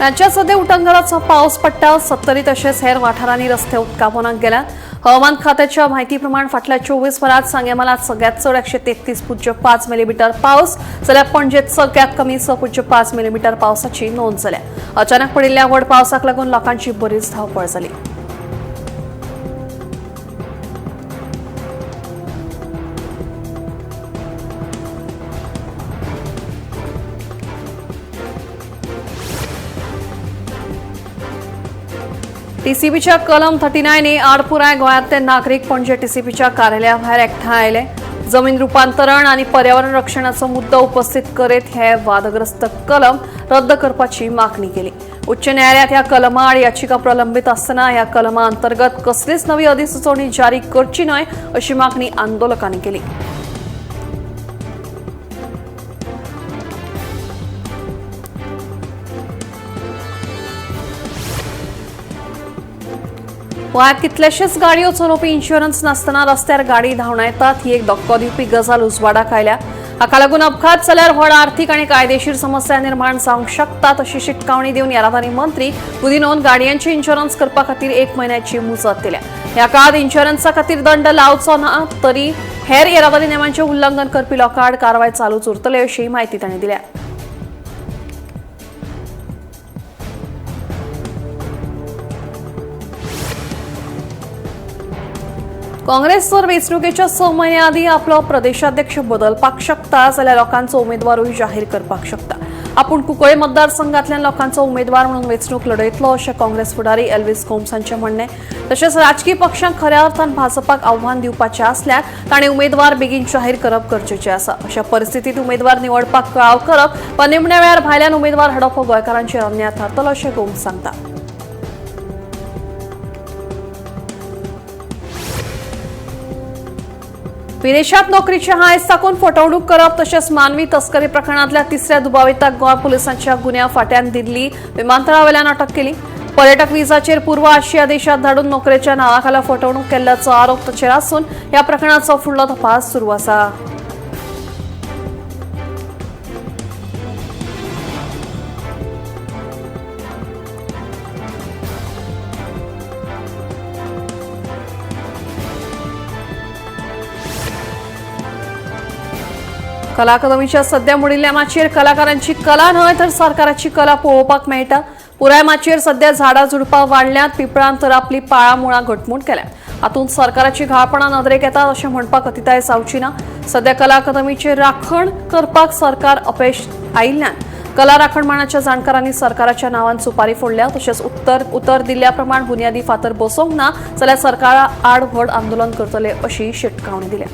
राज्यात सध्या उटंगाराचो पावस पडटा. सत्तरी तशेंच हेर वाठारांनी रस्ते उदकापोनाक गेल्यात. हवामान खात्याच्या म्हायती प्रमाण फाटल्या 24 वरांत सांगें म्हालांत सगळ्यात चड 133.5 मिलीमीटर पावस जाल्यार पणजेत सगळ्यात कमी 6.5 मिलीमीटर पावसाची नोंद जाल्या. अचानक पडिल्ल्या व्हड पावसाक लागून लोकांची बरीच धांवपळ जाली. टीसीबीच्या कलम 39A आड पुराय गोंयांतले नागरीक पणजे टीसीबीच्या कार्यालया भायर एकठांय आयले. जमीन रुपांतरण आनी पर्यावरण रक्षणाचो मुद्दो उपस्थित करीत हे वादग्रस्त कलम रद्द करपाची मागणी केली. उच्च न्यायालयात ह्या कलमा आड याचिका प्रलंबित आसतना ह्या कलमा अंतर्गत कसलीच नवी अधिसुचोवणी जारी करची न्हय अशी मागणी आंदोलकांनी केली. गोंयांत कितलेशेच गाडयो चलोवपी इन्शुरन्स नासतना रस्त्यार गाडी धांवडायतात ही एक धक्को दिवपी गजाल उजवाडाक आयल्या. हाका लागून अपघात जाल्यार व्हड आर्थीक आनी कायदेशीर समस्या निर्माण जावंक शकतात अशी शिटकावणी दिवन येरादारी मंत्री गुदिनोन गाडयांचे इन्शुरन्स करपा खातीर 1 म्हयन्याची मुजत दिल्या. ह्या काळात इन्शुरन्सा खातीर दंड लावचो ना तरी हेर येरादारी नेमांचे उल्लंघन करपी लोकां आड कारवाय चालूच उरतली अशी म्हायती तांणी दिल्या. काँग्रेस जर वेंचणुकेच्या 6 म्हयन्या आदीं आपलो प्रदेशाध्यक्ष बदलपाक शकता जाल्यार लोकांचो उमेदवारूय जाहीर करपाक शकता. आपूण कुंकळे मतदारसंघांतल्यान लोकांचो उमेदवार म्हणून वेंचणूक लढयतलो अशें काँग्रेस फुडारी एल्विस गोम्स हांचें म्हणणें. तशेंच राजकी पक्षांक खऱ्या अर्थान भाजपाक आव्हान दिवपाचें आसल्यार तांणी उमेदवार बेगीन जाहीर करप गरजेचें आसा. अशा परिस्थितींत उमेदवार निवडपाक कळाव करप वा निमण्या वेळार भायल्यान उमेदवार हाडप हो गोंयकारांचेर अन्याय थारतलो अशें गोम्स सांगता. विदेशात नोकरीचे हांयस दाखोवन फटवणूक करप तशेंच मानवी तस्करी प्रकरणांतल्या तिसऱ्या दुबाविताक गोंय पुलिसांच्या गुन्यांव फांट्यान दिल्ली विमानतळावेल्यान अटक केली. पर्यटक विजाचेर पूर्व आशिया देशात धाडून नोकरेच्या नांवाखाला फटवणूक केल्ल्याचो आरोप ताचेर आसून ह्या प्रकरणाचो फुडलो तपास सुरू आसा. कला अकादमीच्या सध्या मोडिल्ल्या माचयेर कलाकारांची कला न्हय तर सरकाराची कला पळोवपाक मेळटा. पुराय माचयेर सध्या झाडां झुडपां वाडल्यांत, पिंपळान तर आपली पाळां मुळां घटमूट केल्यात. हातूंत सरकाराची घाळपणां नदरेक येतात अशें म्हणपाक अतिताय जावची ना. सध्या कला अकादमीचे राखण करपाक सरकार अपेश आयिल्ल्यान कला राखण मानाच्या जाणकारांनी सरकाराच्या नांवान सुपारी फोडल्या. तशेंच उतर दिल्ल्या प्रमाण बुन्यादी फातर बसोवंक ना जाल्यार सरकारा आड व्हड आंदोलन करतले अशी शिटकावणी दिल्या.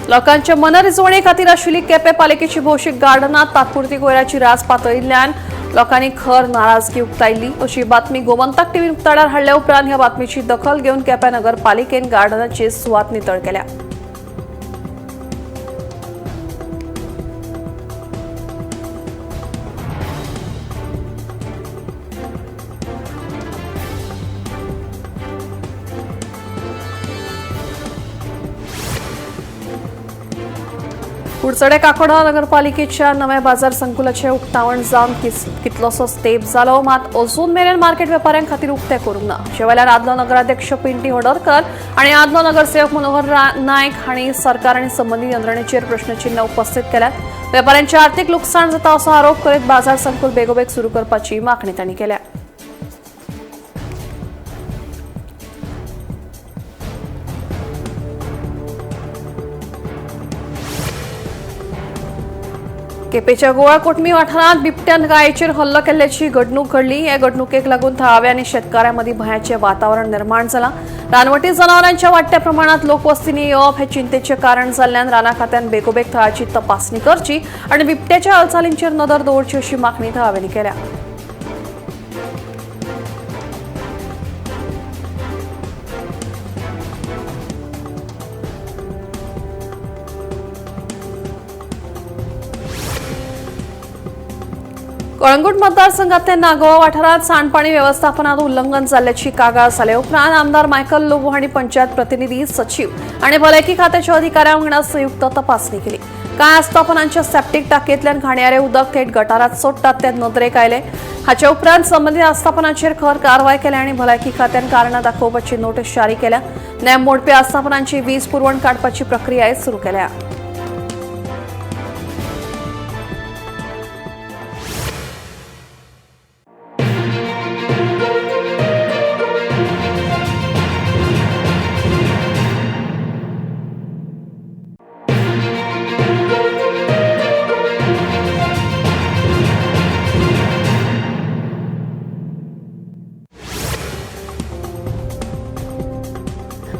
लोकांच्या मनरिजवणे खातीर आशिल्ली केपें पालिकेची भौशीक गार्डनां तात्पुरती कोयराची रास पातळिल्ल्यान लोकांनी खर नाराजगी उक्तायली. अशी बातमी गोमंतक टीव्हीन उक्ताडार हाडल्या उपरांत ह्या बातमीची दखल घेवन केपें नगरपालिकेन गार्डनाची सुवात नितळ केल्या. कुडचडे काकोडा नगरपालिकेच्या नव्या बाजार संकुलाचे उक्तावण जावन कितलोसोच तेंप जालो, मात अजून मेरेन मार्केट वेपाऱ्यां खातीर उक्तें करूंक ना. अशे वेल्यार आदलो नगराध्यक्ष पिंटी होडरकर आनी आदलो नगरसेवक मनोहर नायक हांणी सरकार आनी संबंदीत यंत्रणेचेर प्रश्नचिन्ह उपस्थित केल्यात. वेपाऱ्यांचें आर्थीक लुकसाण जाता असो आरोप करीत बाजार संकुल बेगोबेग सुरू करपाची मागणी तांणी केल्या. केपेच्या गोवा कोटमी वाठारांत बिबट्यान गायेचेर हल्लो केल्ल्याची घडणूक घडली. हे घडणुकेक लागून थळाव्या आनी शेतकाऱ्यां मदीं भंयाचें वातावरण निर्माण जालां. रानवटी जनावरांच्या वाडट्या प्रमाणांत लोकवस्तींनी येवप हें चिंतेचें कारण जाल्ल्यान राना खात्यान बेगोबेग थळाची तपासणी करची आनी बिबट्याच्या हालचालींचेर नदर दवरची अशी मागणी थळाव्यांनी केल्या. कळंगूट मतदारसंघातल्या नागोवा वाठारांत सांडपाणी व्यवस्थापनात उल्लंघन जाल्ल्याची कागाळ जाले उपरांत आमदार मायकल लोबो हांणी पंचायत प्रतिनिधी, सचिव आनी भलायकी खात्याच्या अधिकाऱ्यां वांगडा संयुक्त तपासणी केली. कांय आस्थापनांच्या सेप्टीक टाकयेंतल्यान घाणयारें उदक थेट गटारात सोडटात ते नदरेक आयले. हाचे उपरांत संबंदीत आस्थापनांचेर खर कारवाय केल्या आनी भलायकी खात्यान कारणां दाखोवपाची नोटीस जारी केल्या. नेम मोडपी आस्थापनांची वीज पुरवण काडपाची प्रक्रियाय सुरू केल्या.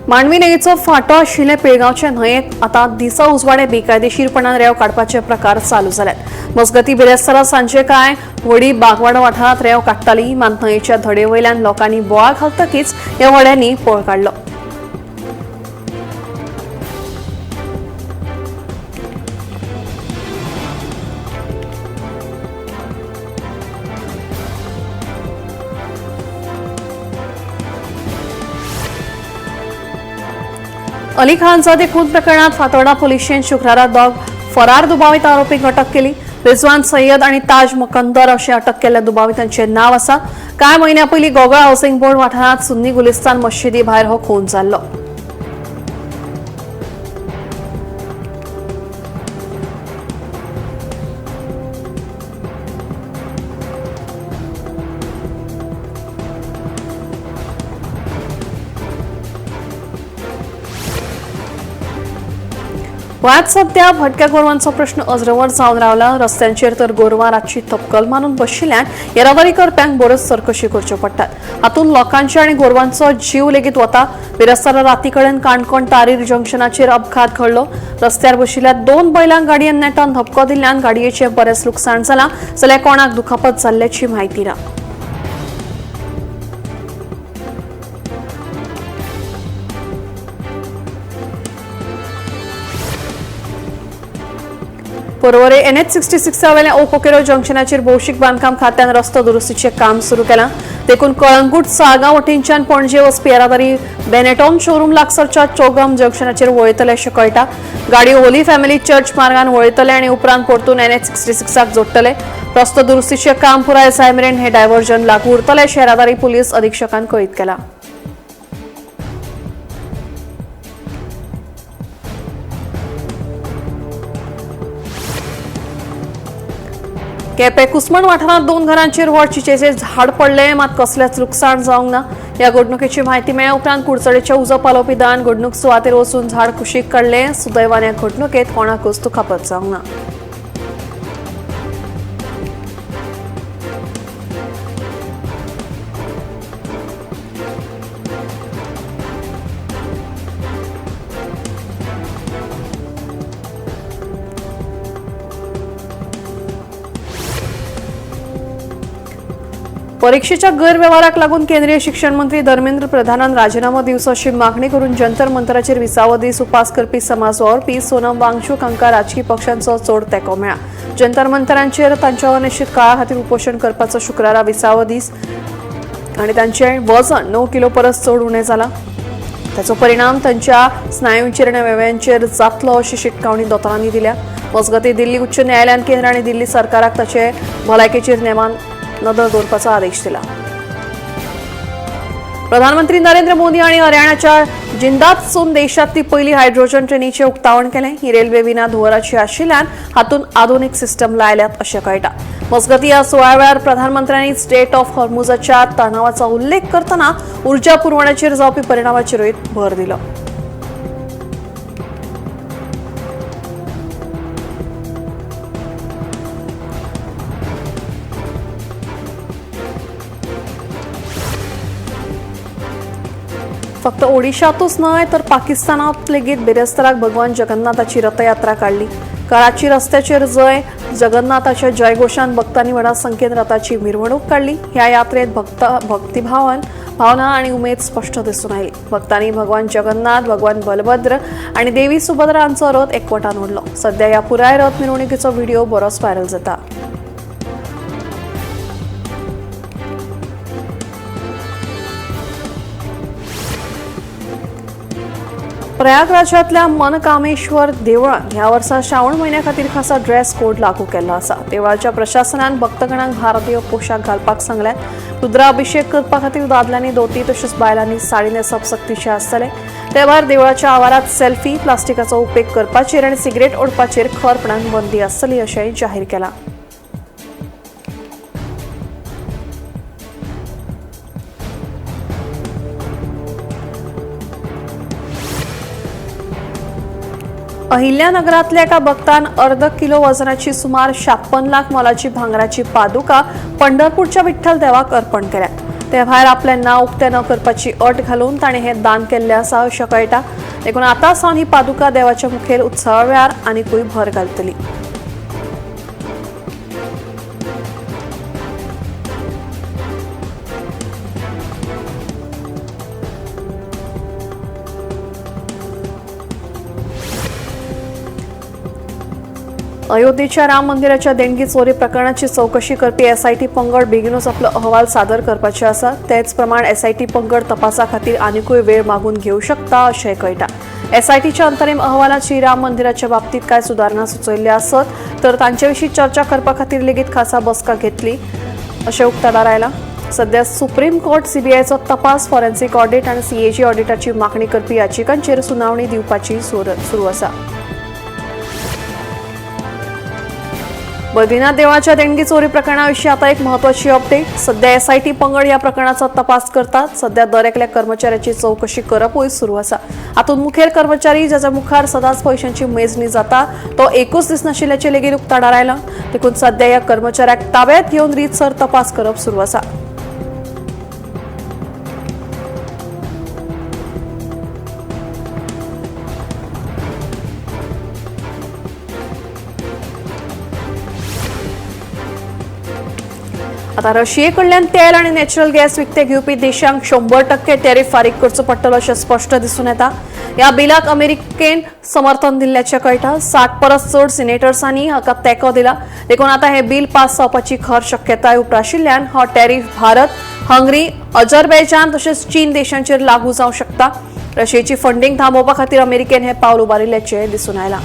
मांडवी न्हंयेचो फांटो आशिल्ले पिळगांवचे न्हंयेत आतां दिसा उजवाडे बेकायदेशीरपणान रेंव काडपाचे प्रकार चालू जाल्यात. मजगती बिरेस्तारा सांजे कांय व्हडी बागवाडो वाठारांत रेंव काडटाली. मात न्हंयेच्या धडे वयल्यान लोकांनी बोवाळ घालतकीच ह्या व्हड्यांनी पळ काडलो. अली खानजादे खून प्रकरणात फातोर्डा पुलिशेन शुक्रारा दोग फरार दुबावीत आरोपींक अटक केली. रिजवान सय्यद आनी ताज मुकंदर अशें अटक केल्ल्या दुबावितांचें नांव आसा. कांय म्हयन्यां पयलीं गोगळ हावसिंग बोर्ड वाठारांत सुन्नी गुलिस्तान मशिदी भायर हो खून जाल्लो. गोंयांत सध्या भटक्या गोरवांचो प्रश्न अजरंवर जावन रावला. रस्त्यांचेर तर गोरवां रातची थपकल मारून बशिल्ल्यान येरादारी करप्यांक बऱ्योच चरकशी करच्यो पडटात. हातूंत लोकांचे आनी गोरवांचो जीव लेगीत वता. बिरेस्तारा राती कडेन काणकोण तारीर जंक्शनाचेर अपघात घडलो. रस्त्यार बशिल्ल्या 2 बैलांक गाडयेन नेटान धपको दिल्ल्यान गाडयेचें बरेंच लुकसाण जालां, जाल्यार कोणाक दुखापत जाल्ल्याची म्हायती ना. पर्वरे NH 66 वयल्या ओकोकेरो जंक्शनाचेर भौशीक बांदकाम खात्यान रस्तो दुरुस्तीचें काम सुरू केलां. देखून कळंगूट साळगांव वटेनच्यान पणजे वचपी येरादारी बेनेटॉन शोरूम लागसरच्या चोगम जंक्शनाचेर वळयतले अशें कळटा. गाडी होली फॅमिली चर्च मार्गान वळयतले आनी उपरांत परतून NH 66 जोडटले. रस्तो दुरुस्तीचें काम पुराय जाय मेरेन हें डायव्हर्जन लागू उरतलें अशें येरादारी पुलीस अधिक्षकान कळीत केलां. केपें कुसमण वाठारांत 2 घरांचेर व्हड चिचेचें झाड पडलें, मात कसलेंच लुकसाण जावंक ना. ह्या घडणुकेची म्हायती मेळ्ळ्या उपरांत कुडचडेच्या उजो पालोवपी दळान घडणूक सुवातेर वचून झाड कुशीक काडलें. सुदैवान ह्या घडणुकेंत कोणाकूच दुखापत जावंक ना. परीक्षेच्या गैरव्यवहाराक लागून केंद्रीय शिक्षण मंत्री धर्मेंद्र प्रधानान राजीनामो दिवचो अशी मागणी करून जंतर मंतराचेर 20वो दीस उपास करपी समाज वावुरपी सोनम वांगचूक हांकां राजकी पक्षांचो चड तेंको मेळ्ळा. जंतर मंतरांचेर तांच्या अनिश्चित काळा खातीर उपोशण करपाचो शुक्रारा 20वो दीस आनी तांचें वजन 9 किलो परस चड उणें जालां. ताचो परिणाम तांच्या स्नायूंचेर आनी वेव्यांचेर जातलो अशी शिटकावणी दोतोरांनी दिल्या. मजगतीं दिल्ली उच्च न्यायालयान केंद्र आनी दिल्ली सरकाराक ताचे भलायकेचेर नेमान नदर दवरपाचो आदेश दिला. प्रधानमंत्री नरेंद्र मोदी आनी हरियाणाच्या जिंदातसून देशांतली पयली हायड्रोजन ट्रेनीचें उक्तावण केलें. ही रेल्वे विना धुंवराची आशिल्ल्यान हातूंत आधुनीक सिस्टम लायल्यात अशें कळटा. मजगतीं ह्या सुवाळ्या वेळार प्रधानमंत्र्यांनी स्टेट ऑफ हॉर्मुजाच्या तणावाचो उल्लेख करतना उर्जा पुरवण्याचेर जावपी परिणामाचेरूय भर दिलो. फक्त ओडिशातूच न्हय तर पाकिस्तानांत लेगीत बिरेस्ताराक भगवान जगन्नाथाची रथयात्रा काडली. कराची रस्त्याचेर जंय जगन्नाथाच्या जयघोषान भक्तांनी व्हडा संख्येन रथाची मिरवणूक काडली. ह्या यात्रेत भक्तिभावन भावना आनी उमेद स्पश्ट दिसून आयली. भक्तांनी भगवान जगन्नाथ, भगवान बलभद्र आनी देवी सुभद्रा हांचो रथ एकवटान ओडलो. सध्या ह्या पुराय रथ मिरवणुकीचो व्हिडिओ बरोच व्हायरल जाता. प्रयागराजांतल्या मनकामेश्वर देवळांत ह्या वर्सा श्रावण म्हयन्या खातीर खासा ड्रेस कोड लागू केल्लो आसा. देवळाच्या प्रशासनान भक्तगणांक भारतीय पोशाख घालपाक सांगल्यात. रुद्राभिषेक करपा खातीर दादल्यांनी धोती तशेंच बायलांनी साडी न्हेसप सक्तीचें आसतलें. ते भायर देवळाच्या आवारांत सेल्फी, प्लास्टिकाचो उपेग करपाचेर आनी सिगरेट ओडपाचेर खरपणान बंदी आसतली अशेंय जाहीर केलां. अहिल्यानगरांतल्या एका भक्तान अर्द किलो वजनाची सुमार 56 लाख मोलाची भांगराची पादुका पंढरपूरच्या विठ्ठल देवाक अर्पण केल्यात. ते भायर आपलें नांव उक्तें न करपाची अट घालून ताणें हें दान केल्लें आसा अशें कळटा. देखून आतां सावन ही पादुका देवाच्या मुखेल उत्सवा वेळार आनिकूय भर घालतली. अयोध्येच्या राम मंदिराच्या देणगी चोरी प्रकरणाची चौकशी करपी एसआयटी पंगड बेगीनूच आपलो अहवाल सादर करपाचे आसा. तेच प्रमाण एसआयटी पंगड तपासा खातीर आनिकूय वेळ मागून घेवं शकता अशें कळटा. एसआयटीच्या अंतरीम अहवालात श्रीराम मंदिराच्या बाबतीत काय सुदारणा सुचयल्ल्या आसत तर तांचे विशीं चर्चा करपा खातीर लेगीत खासा बसका घेतली अशें उक्ताडार आयलां. सध्या सुप्रीम कोर्ट सीबीआयचो तपास, फॉरेन्सिक ऑडिट आनी सीएजी ऑडिटाची मागणी करपी याचिकांचेर सुनावणी दिवपाची सुरू आसा. बद्रीनाथ देवळाच्या देणगी चोरी प्रकरणाविशीं आता एक महत्वाची अपडेट. सध्या एसआयटी पंगड ह्या प्रकरणाचो तपास करतात. सध्या दर एकल्या कर्मचाऱ्याची चौकशी करपूय सुरू आसा. हातूंत मुखेल कर्मचारी ज्याच्या मुखार सदांच पयशांची मेजणी जाता तो एकूच दिसनाशिल्ल्याचें लेगीत उक्ताडार आयलां. देखून सध्या ह्या कर्मचाऱ्याक ताब्यात घेवन रीतसर तपास करप सुरू आसा. आता रशियेकडल्यान तेल आनी नॅचरल गॅस विकते घेवपी देशांक 100% टॅरिफ फारीक करचो पडटलो अशें स्पश्ट दिसून येता. ह्या बिलाक अमेरिकेन समर्थन दिल्ल्याचें कळटा. 60 परस चड सिनेटर्सांनी हाका तेंको दिला. देखून आतां हें बील पास जावपाची खर शक्यताय उप्राशिल्ल्यान हो टॅरिफ भारत, हंगरी, अजरबैजान तशेंच चीन देशांचेर लागू जावं शकता. रशियेची फंडींग थांबोवपा खातीर अमेरिकेन हें पावल उबारिल्ल्याचें दिसून आयलां.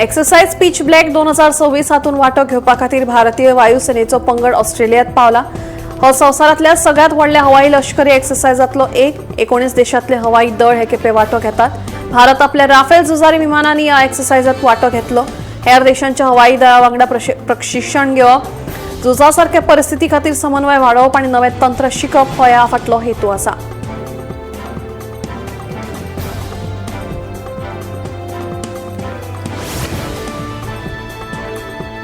एक्सरसाइज पीच ब्लॅक 2026 हातून वांटो घेवपा खातीर भारतीय वायुसेनेचो पंगड ऑस्ट्रेलियांत पावला. हो संवसारांतल्या सगळ्यांत व्हडल्या हवाई लष्करी एक्सरसाइजांतलो एक. 19 देशांतले हवाई दळ हे खेपे वांटो घेतात. भारत आपल्या राफेल झुजारी विमानांनी ह्या एक्सरसाइजांत वांटो घेतलो. हेर देशांच्या हवाई दळा वांगडा प्रशिक्षण घेवप, झुजा सारक्या परिस्थिती खातीर समन्वय वाडोवप आनी नवें तंत्र शिकप हो ह्या फाटलो हेतू आसा.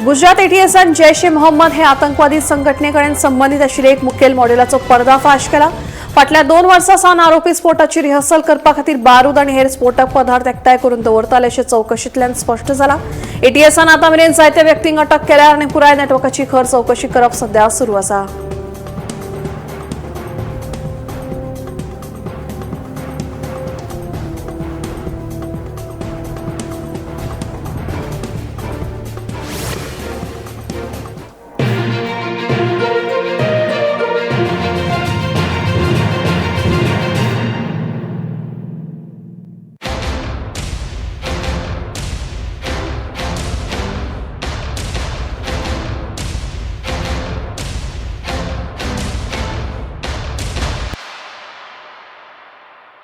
गुजरात एटीएसान जैश ए मोहम्मद हे आतंकवादी संघटनेकडेन संबंदीत आशिल्ले एक मुखेल मॉडेलाचो पर्दाफाश केला. फाटल्या 2 वर्सां सावन आरोपी स्फोटाची रिहर्सल करपा खातीर बारूद आनी हेर स्फोटक पदार्थ एकठांय करून दवरताले अशें चवकशींतल्यान स्पश्ट जाला. एटीएसान आतां मेरेन जायत्या व्यक्तींक अटक केल्या आनी पुराय नेटवर्काची खर चवकशी करप सध्या सुरू आसा.